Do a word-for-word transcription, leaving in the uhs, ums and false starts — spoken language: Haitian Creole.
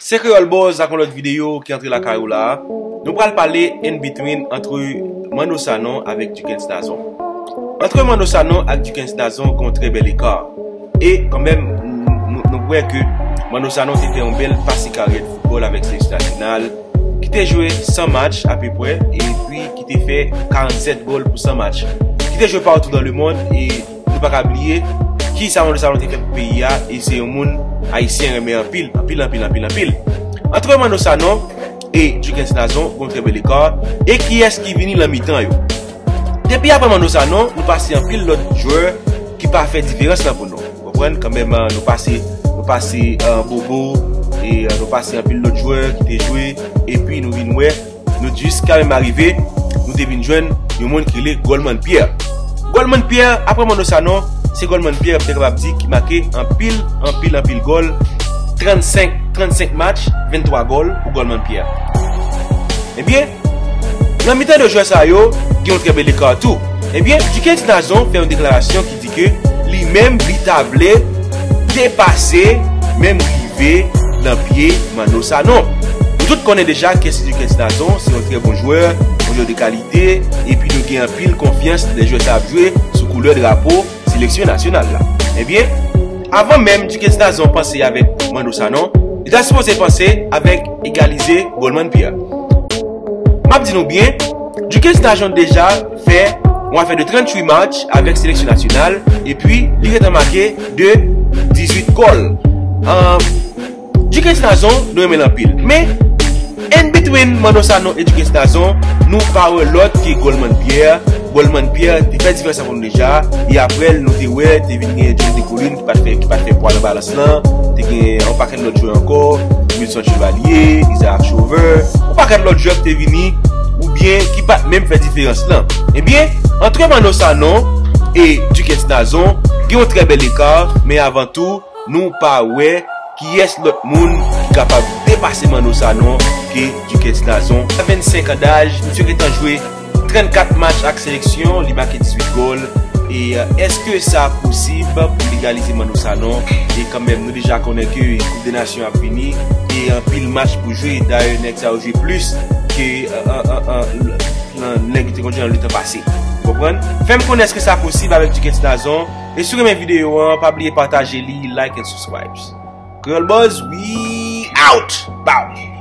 Se Kreyòl Buzz ak yon lòt videyo ki antre lakay ou la. Nou pral pale in between antre Manno Sanon avèk Duckens Nazon. Antre Manno Sanon ak Duckens Nazon gen yon trè bèl eka. E kanmenm, nou, nou wè ke Manno Sanon te fè yon bèl pase karyè de foutbòl avèk seleksyon nasyonal, ki te jwe san match apeprè, epi ki te fè karannsèt gòl pou san match, ki te jwe patou dans le monde, e nou pa ka bliye kisa Manno Sanon te fè pou peyi a, e se yon moun Ayisyen renmen anpil, anpil, anpil, anpil, anpil. Antre Manno Sanon e Duckens Nazon, gen yon trè bèl eka, e kiyès ki vini nan mitan yo? Depi apre Manno Sanon, nou pase anpil lòt jwè ki pa fè diferans lan pou nou. Ou konprann? Kanmenm, nou pase, nou pase, eh, Bobo, e, eh, nou pase anpil lòt jwè ki te jwe, epi nou vin wè, nou jis kanmenm arive, nou te vin jwenn yon moun ki rele Goldman Pierre. Goldman Pierre, apre Manno Sanon, se Goldman Pierre, m te kapab di, ki make anpil, anpil, anpil gòl, trannsenk, trannsenk match, venntwa gòl pou Goldman Pierre. Ebyen, nan mitan de jwè sa yo, gen yon trè bèl eka tou. Ebyen, Duckens Nazon fè yon deklarasyon ki di ke li menm, li ta vle depase, menm rive nan pye Manno Sanon. Nou tout konnen deja kiyès ki Duckens Nazon, se yon trè bon jwè, yon jwè de kalite, epi nou gen anpil konfyans lè jwè sa ap jwe sou koulè drapo seleksyon nasyonal la. Ebyen, avan menm Duckens Nazon panse avèk Manno Sanon, li ta sipoze panse avèk egalize Goldman Pierre. M ap di nou byen, Duckens Nazon deja fè yon afè de tranntuit match avèk seleksyon nasyonal, epi li gentan make de dizuit gòl. An, Duckens Nazon, nou renmen l anpil. Men, in between Manno Sanon e Duckens Nazon, nou pa wè lòt ke Goldman Pierre. Goldman Pierre te fè diferans lan pou nou deja, e apre l, nou te wè, te vin gen John Decoline ki pa t fè, ki pa t fè pwa nan balans lan, te gen yon pakèt lòt jwè ankò, Wilson Chevalier, Isaac Chauvin, yon pakèt lòt jwè ki te vini, oubyen ki pa t menm fè diferans lan. Ebyen, antre Manno Sanon e Duckens Nazon, gen yon trè bèl eka, men avan tou, nou pa wè kiyès lòt moun ki kapab depase Manno Sanon ke Duckens Nazon. Vennsenk an daj, misye gentan jwe trannkat match ak seleksyon, li make dizuit gòl. E, eh, èske sa posib pou legalize Manno Sanon? E kanmenm, nou deja konnen ke Koup de Nasyon ap vini, e anpil match pou jwe. Dayè, nèg sa yo jwe plis ke, eh, eh, eh, eh, l-, nan nèg yo te konn jwe nan letan pase. Ou konprann? Fè m konnen èske sa posib avèk Duckens Nazon. E si w renmen videyo an, pa bliye pataje li, like and subscribe. Kreyòl Buzz, we out! Bow!